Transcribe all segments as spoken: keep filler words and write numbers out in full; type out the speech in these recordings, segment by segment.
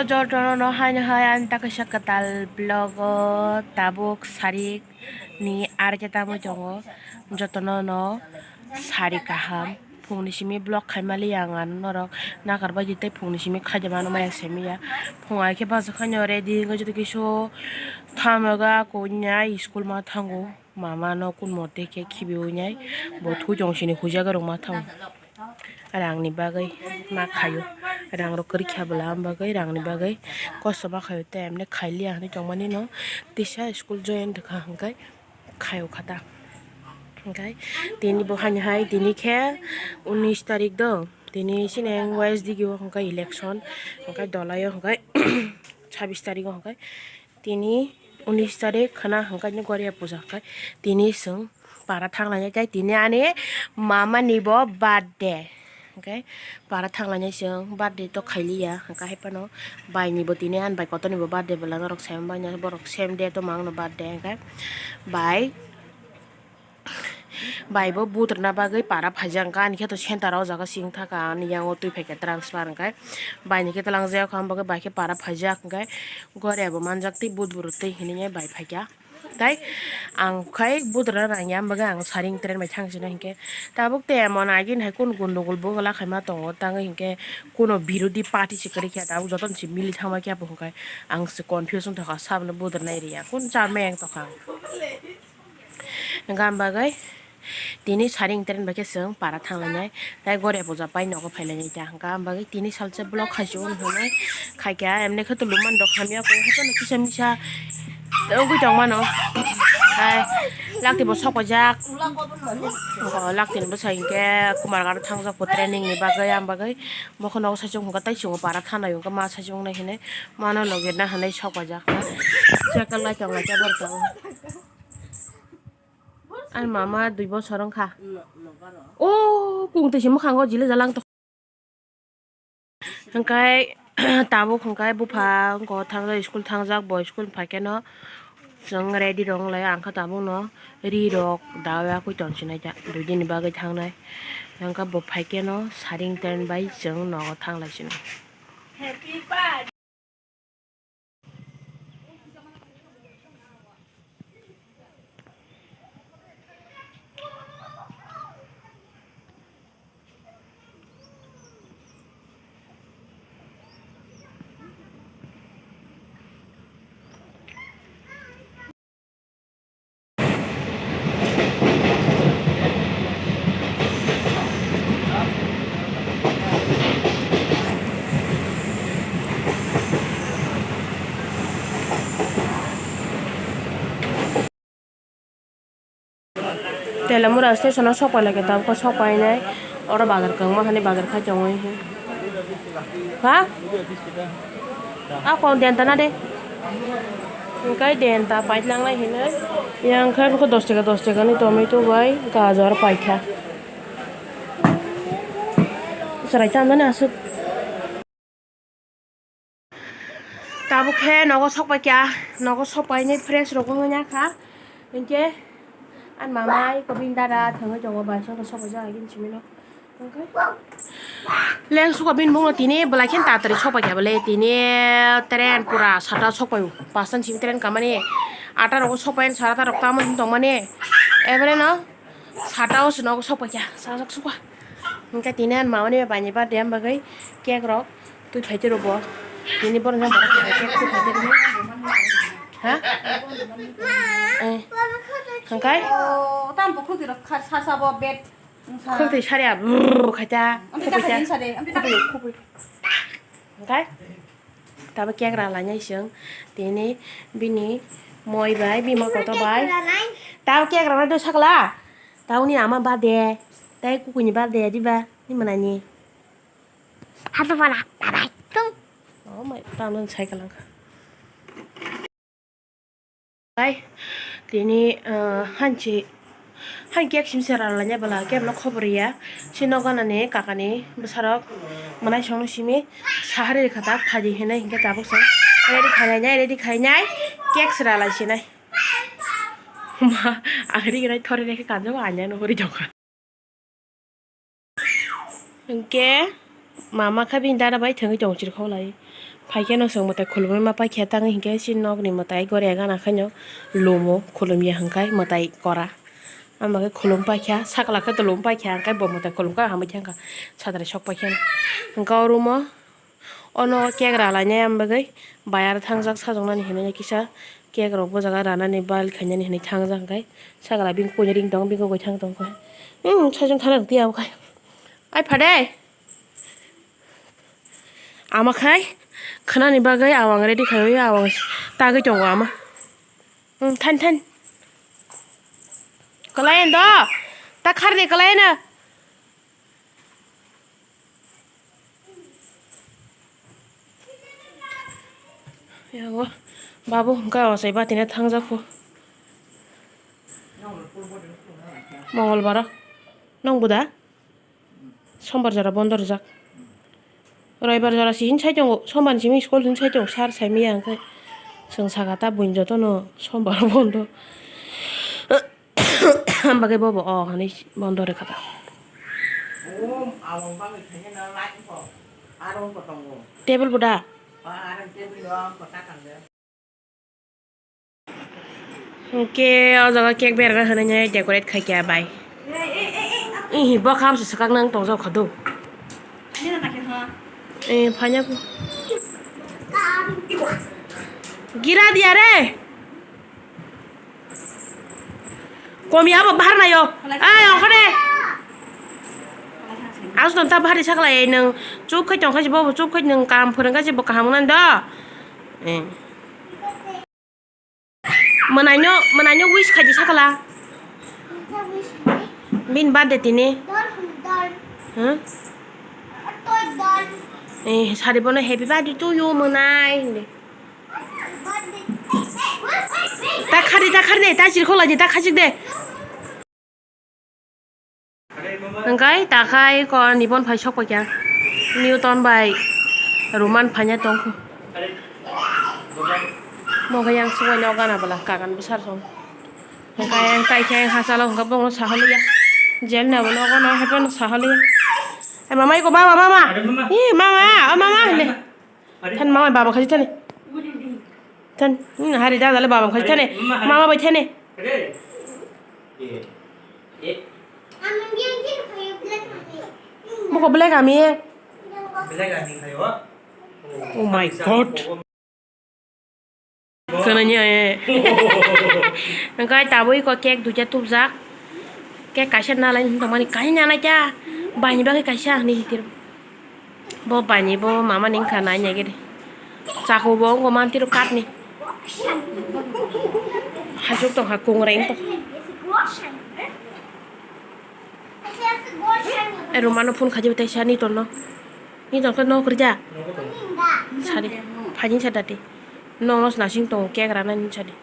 Jotono no haino hai ani ta kaisa kwtal vlog o tabuk sari ni arke tamwi tongo, jotono no sari kaham. Phungni simi vlog khaimaliya ang ano norok nakar bai di tei phungni simi khaida mano maya semiya. Phung ai khe bachakhaino ready wngwi joto kisu thamoga kunya school ma thango. Mama no kun mote khe khibiwi nai bo thui tong sini huijak rok ma thango. Rang ni bagwi ma khaio, rang rok kwrwi kha bwla am bagwi rang ni bagwi kosto ma khaio tei emne khailiya hinwi tongmani no tisa school join rwkha hwnkhe khaio kha ta. Hwnkhe tini bo hani hai tini khe unis tarik do tini sini Y S D G o hwnkhe election hwnkhe dolai o hwnkhe sabis tarik o hwnkhe. Tini unis tarik khwna hwnkhe ni Goria puja hwnkhe tini chwng para thanglainai tei tini ani mama ni bo birthday hwnkhe para thanglainai chwng birthday to khailiya hwnkhe hai phano bai ni bo tini ani bai kotor ni bo birthday bwla norok same bai borok same date o ma wngno birthday hwnkhe bai. Bai bo but rwna bagwi para phaijak hwnkhe, ani khe to center o jaga sing thaka, ani yango twi phaikha transfer hwnkhe, bai ni khe twlang jaya kha, abo bagwi bai khe para phaijak hwnkhe, Goria bo manjak tei but bo rw twi hinwi bai phaikha. Tei ang khai but rwna nangya, abo bagwi ang saring train bai thang sino hinkhe, tabuk tei emon agini hai kunu gundogol bo wngla khaima tongo, tangwi hinkhe kuno birodhi party se kwrwi kha, tabuk jotono se mili thangma khe, abo hwnkhe ang se confuse wng tongkha, saboni but rwnai rwya, kunu cha meng tongkha ang. Hwnkhe ang bagwi tini saring train bai khe chwng para thanglainai, tei Goria puja pai nogo phailainai ta. Hwnkhe ang bagwi tini salsa vlog khaisio hwnwi khaikha, emni khe to lukmani rok hamya khe haphano kisa misa wngwi tongmano. Tei lakti bo sok paijak, o lakti ni bwsa hinkhe Kumarghat thangjak bo training ni bagwi, ang bagwi bokhe nogo saichung hwnkhe tei chwng para thanai hwnkhe ma saichung nai hinwi mano logirna hinwi sok paijak. Cycle lai tong lai borok tongo. Ani mama dui bosor wngkha. O kung twi se mwkhango jili jalang tong. Hwnkhe tabuk hwnkhe bupha wngkha thangjak school thangjak bo school phaikhe no chwng ready rok wnglaio ang khe tabuk no ri rok dawi yakui tong sinai ta dui din ni bagwi thangnai hwnkhe bo phaikhe no saring train bai chwng nogo thanglai sinai. Telamura station o sok pai lai khe tabuk khe sok painai. Oro bazar kwbangma hani bazar khai tongo. Ha? A kon denta na de. Hwnkhe denta paitlangnai hinwi. Yang khai bokhe dos taka dos taka ni tomato bai gajor paikha. Chwrai ta nani aswk. Tabuk khe nogo sok pai kha, nogo sok painai fresh rok wngwi ya kha. Hinkhe ani mama eko bini dada thwngwi tongo, bai songno sok paijak agini simi no. Hinkhe leng suka bini mungno tini belai khe tatari sok pai kha bole, tini train pura sata sok pai o, pasta ni simi train kamani, ata rogo sok pai sata rok tamo tongmani, ebreno. Sata o se nogo sok paikha, sajak suka. Hwnkhe tini ani mama ni bai ni birthday am bagwi cake rok twi phai twi rw bo. Tini borok no borok cake twi phai twi rw. Ha? Eh. Hwnkhe? O, tam bo khudi rok kha, sa sa bo bed. Khwtwi sari a brrrr khaita. Amtwi ta khaita. Khupui ta. Khupui, khupui. Hwnkhe? Tabuk cake ralainai chwng tini bini moi bai bima kotor bai. Tabuk cake ralai do sakla. Tabukni ama birthday tei kukuini birthday diba ni mwnani. Hato pala tabai tung. Oh my, tamo sai kalangkha. Bai, tini, ah, hanchi, han cake simsa ralaina bwla, cake no khobor ya. Chini nogo nani kakani bwsarok mwnai songno simi sahari rikha ta, phaidi hinwi hinkhe tabuk se ready khainai, ready khainai, cake se ralai sinai. Ma, ang rignai thori rekhe kanjabo anya no hori jokha. Hinkhe mama khe bini dada bai thwngwi tongo chirikhok lai. Phaikhe no chwng mwtai khulumwi ma paikha, tangwi hinkhe chini nokni mwtai goria gana khaino lumo, khulumya hinkhai mwtai kora. Amo khe khulum paikha, sakla khe to lum paikha, hinkhai bo mwtai khulum kha hamwi thangkha, satrai sok paikha. Hinkhe o room o, ono cake ralainai amo bagwi bayar thangjak sajoknani hinwi kisa cake rok bwjago ranani bal khainani hinwi thangjak, hinkhai sakla bini koi ring tong, bini koi thang tong kha. Hmm, sajwk thana rwdi abo khai. Ai phade. Ama khai khanani bagwi awang ready khaiwi awang tagwi tongo ama. Hmm, than, than. Kwlai do. Ta khar de kwlai no. Yago babu hwnkha o sai batina thangjak pho. Mongolbar o. Nong buda? Sombar jora bondo rijak. Roibar jora sihin sai tongo. Sombar ni simi school hin sai tongo. Sir sai maya hwnkhe. Chwng saka ta buini jotono sombar bondo. Bagwi bobo o hinwi bondo rwkha ta. Table bo da? Hwnkhe o jaga cake berajak hinwi decorate khaikha bai. Ihi bokha hamsa swkang nang tongjak kha do. Eh, phanya ko. Gira diya re. Komi abo bahar nayo. Ai, ongkha de. Aswk ta bahar di sakla, eh, nwng chup khai tong khai bo, chup khai nwng kaham phwrwng khai bo kaham nang do. Eh. Mwnaino, mwnaino wish khai di sakla. Bini birthday tini. Hmm? Eh, sari bono happy birthday to you, mwnai, hindi. Ta khari, ta khari de, ta chirkhola de, ta khachik de. Hwnkhe takhai ko Nibon phai sokphaikha. Newton bai Roman phaina tongkhu. Mo khe yang subai no gana bwla kagan bwsar song. Hwnkhe yang tai khe hachalo hwnkhe bono sahaliya. Jel ni abo nogo no haiphano sahaliya. Hai mama iko mama mama. Hi mama, o mama hinde. Than mama baba khai thani. Than, hmm, hari dada le baba khai thani. Mama bai thani. Buko black ami. Oh my God. Kananya eh. Engkai tabui ko cake duita tubjak. Cake kaisa nalai tongmani kaisa nalai ta. Bani bagwi kaisa ni hitir. Bo bani bo mama ni wngkha nai nai gede. Chakhu bo wngkha mantiro katni. Hachuk tongkha kungrai wngkha. Eh, Romano phone khaji tai sa ni torno. Ni torno nok rija. Sadi. Phajin sa dati. Nong nos nasing tong cake rana ni sadi.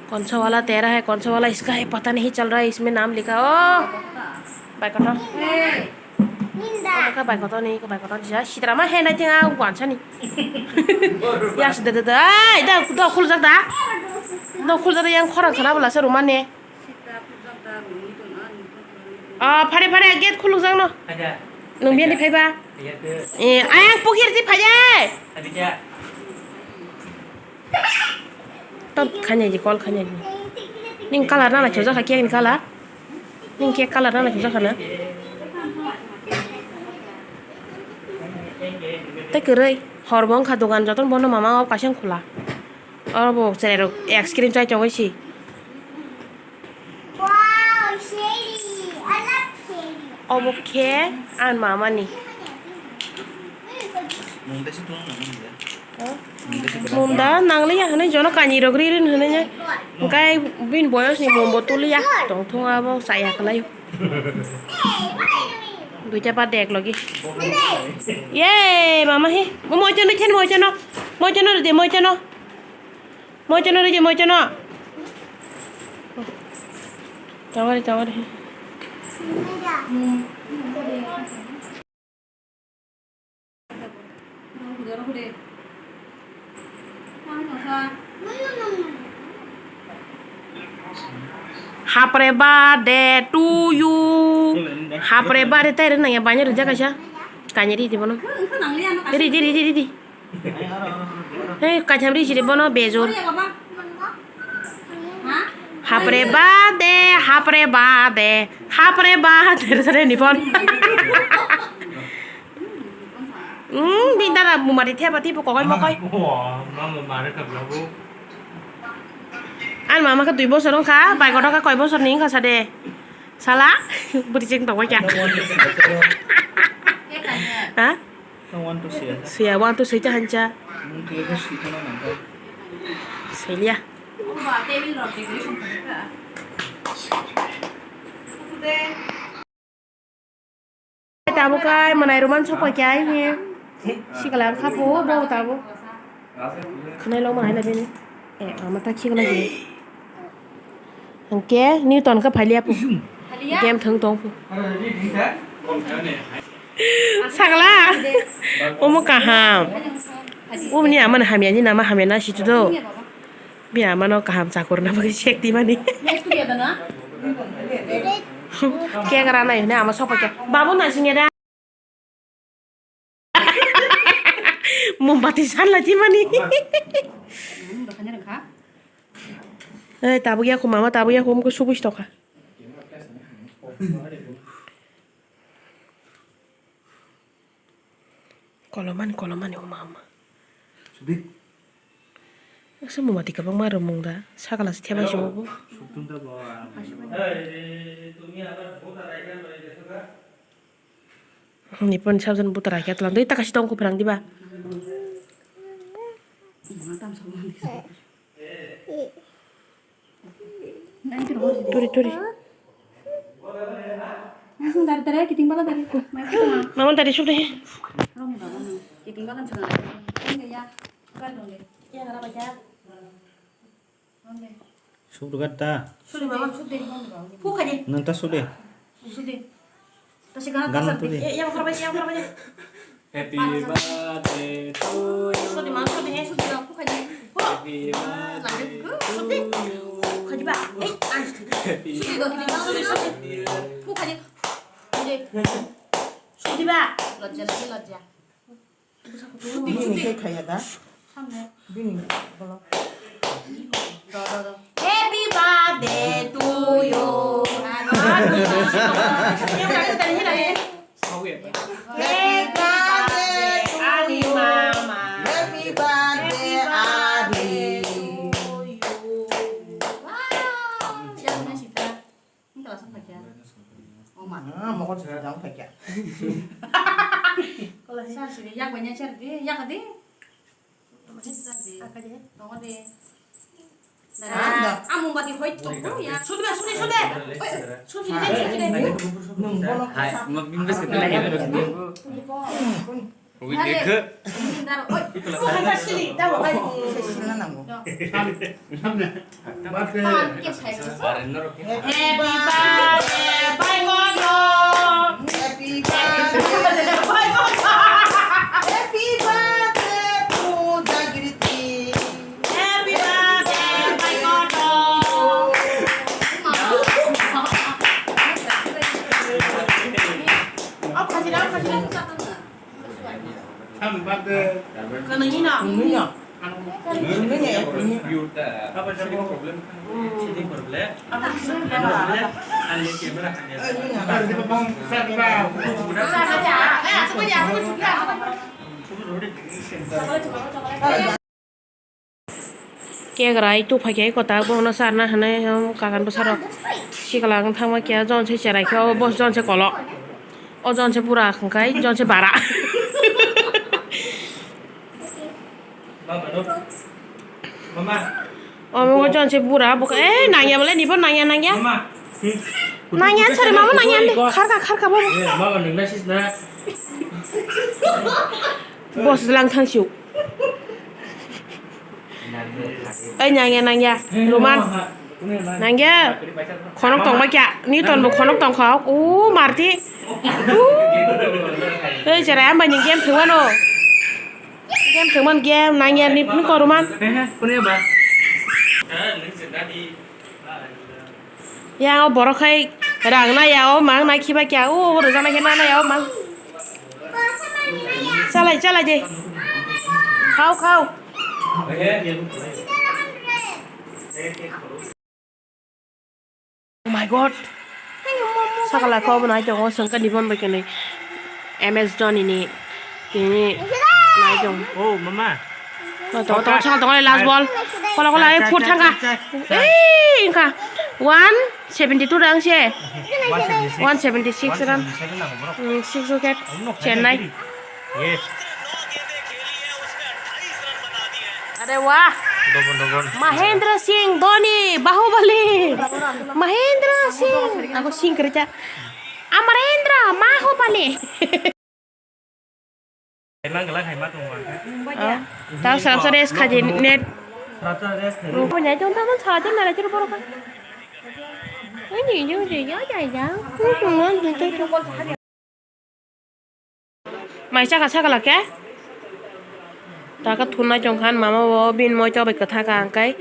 कौन सा वाला तेरा है, कौन सा वाला इसका है, पता नहीं चल रहा है, इसमें नाम लिखा। Oh, bai kotor. Omo khe bai kotor ni, bai kotor jia. Sitra ma he nai ting a wansa ni. Yas de de de. Ai, da, da khul jak da. Da khul jak da yang khorang khana bwla se Roman ne. Ah, phare phare gate khuluk jak no. Ada. Nwng biyani phaiba? Iya, ke. Eh, ayang pukir si phai. Ada, ya. Tot khanya ji, call khanya ji. Ning color nana chujak kha, cake ni color. Ning cake color nana chujak kha na. Tei kwrwi, hor bo wngkha dogan, jotono bono mama o kaisa wng khula. Oro bo cherai rok ice cream chai tongwi si. Obo khe ang mamani. Munda nangliya hwnwi jono kani rok ri ri hwnwi nai. Hwnkhe bini boyos ni mumbo tuliya tongthung abo chaya kwlai. Duita pa dek logi. Ye mama he. Moichano chen moichano. Moichano ride moichano. Moichano ride moichano. Tawari tawari. Hapre birthday to you. Hapre birthday tai rwna ya banya rwjak kaisa. Tanya ridi bono. Ridi, ridi, ridi. Hei, kaitham ridi bono bejor. Hapre bade, hapre bade, hapre bade, sare nipon. Hmm, bini dara bumari theba tibo kokoi mokoi. Ani mama khe dui bosor wngkha, bai kotor khe koi bosor ni wngkha sade. Sala, bwrwi chwng tongbai kha. Ha? Suya, one two three ta hancha. Suya. Tabuk kai manai roman sopai kai hi. Sikala khapo bo tabuk. Khnai lo manai la bini. Eh, ama ta khikla bini. Hwnkhe Newton khe phailiya pu. Game thwng tong pu. Sakla. Omo kaham. Omni ama hamya ni nama hamya na situ do. Bini ama no kaham chakur na bagwi sek di mani. Kek ra nai hwnwi ama sopai kha. Babu na singya da. Mombati san lai di mani. Eh, tabuk ya khu mama, tabuk ya khu, mukhe subui tokha. Kolomani, kolomani, uma, uma. Sudi. Asa mombati kwbangma rwmung da, sakala se theba se bo. Suktum ta bo. Nipon sabjan buta rakya tlang doi takasi tong kuprang diba. Turi, turi. Mama tadi suk deh. Suk dekat ta. Nang ta suk deh. Sudi. Tasi gana. Gana tasi tu di. Ya, ya, khorbai, ya, khorbai, ya. Happy birthday to you. Sudi, ma, sudi, eh, sudi, ya, khorbai. Happy birthday to you. Khorbai ba. Eh, ang sudi. Happy birthday to you. Sudi, sudi. Sudi. Sudi ba. Lajja, lajja, lajja. Bini khe khaya da? Bini bolo. Happy birthday to you. Happy birthday to you. Happy birthday, Adi. Wow. Wng kha song phaikha. O ma. Ah, mokol se jang phaikha. Kola sar sini yak banya sar di, yak di. Tongo de. Ah, da. Amung bati hoi tok ya. Sudi ba, sudi, sudi. Oi, sudi, sudi, sudi. Nung bono. Hai, ma bim bes kita lagi. Ui, dekhe. Happy birthday, bhai kono. Happy birthday, bhai kono. Happy birthday to Jagriti. Happy birthday, bhai kono. Kwnwi no. Kwnwi no. Kek rai tu phaikhe kota bono charna hwnwi, um, kakan bwsarok sikla ang thangma khe jon se cherai khe o bos jon se kolok, o jon se bura hwnkhe jon se bara. Omo jon se bura bwkha, eh, nangya bole nibo nangya, nangya. Nangya sari mama nangya ande, kharka, kharka bobo. Bos lang thang siu. Ai nangya nangya. Roman. Nangya. Khonok tong bakya. Newton bo khonok tong kha. U marti. U. Ei cherai ambai ni game thwngmano. Game thwngman game nangya ni ko Roman. Ya o borok hai rang na ya o mang na khiba kya o rwjak na khe na ya o mang. Chalai, chalai de. Khao, khao. Oh my God. Sakala kho bo nai tongo, sengkha ni bon bai kene. M S Dhoni ni tini nai tong. Oh, mama. To, to, to, sakal tongo last ball. Kola, kola, eh, four thangka. Eh, inka. One seventy two rang se. One seventy six run. Hmm, six wicket. Chennai. Yes. Are wah. Mahendra Singh Dhoni, Bahubali. Mahendra Singh. Ako Singh kerja. Amarendra Mahubali. Emang gelak hai ma tong ma. Oh, tau srapsa rest khaji net. Srapsa rest khaji. Ruko nyai tong tamo sa jam nara churu borok. Ai ni yo je ya ya ya. Mai chaka sakala khe? Taka thunai tong khan mama bo bin moi tobai kwtha ka ang kai.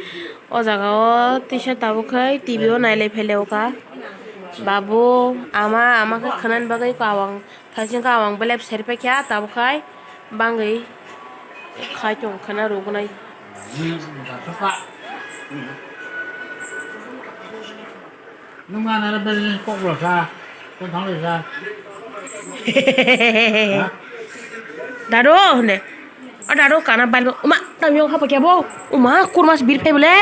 O jaga o tisa tabuk khai T V o nailai phailai o ka. Babu ama ama khe khwnani bagwi kawang. Thaiching kha ang belep serpai kha, tabuk khai bangwi khai tong khana rwgwnai. Nung ma nara bel kok lo sa, kok thang lo sa. Dado ne, a dado kana bal, uma tam yong hapa kya bo, uma kurmas bir phai bole.